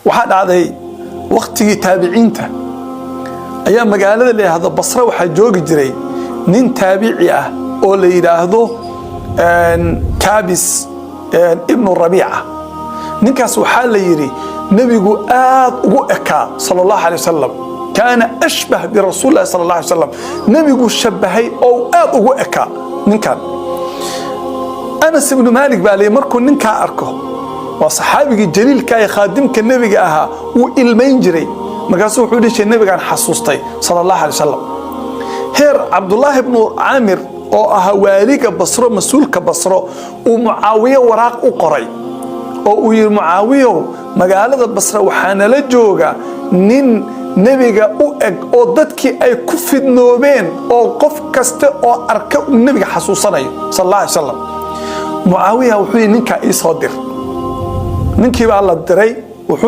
Waxaa dhacday wakhtigii taabiciinta ayaa magaalada la yidhaahdo Basre waxaa joogi jiray nin taabici ah oo la yidhaahdo Kaabis Ibnu Rabiica. Ninkaas waxaa la yidhi nebigu aad ugu ekaa sala Allahu alay wasalam, kaana ashbah birasuuli llahi sala Allah alay wasalam. Nebigu shabahay oo aad ugu ekaa ninkan. Anas Ibnu Maalik baa layidhi markuu ninkaa arko, waa saxaabigii jaliilka ee khaadimka nebiga ahaa, wuu ilmayn jiray. Markaasuu wuxuu dhihi jiray, "Nebigaan xasuustay sala Allahu alay wasalam." Heer Cabdulaahi Ibnu Caamir oo ahaa waaliga Basro, mas-uulka Basro, uu Mucaawiye waraaq u qoray oo uu yidhi, "Mucaawiyow, magaalada Basre waxaa nala jooga nin nebiga u eg oo dadkii ay ku fidnoobeen oo qof kasta oo arka uu nebiga xasuusanayo sal Allah alay wasalam." Mucaawiya wuxuu yidhi, "Ninkaa ii soo dir." Ninkii baa la diray. Wuxuu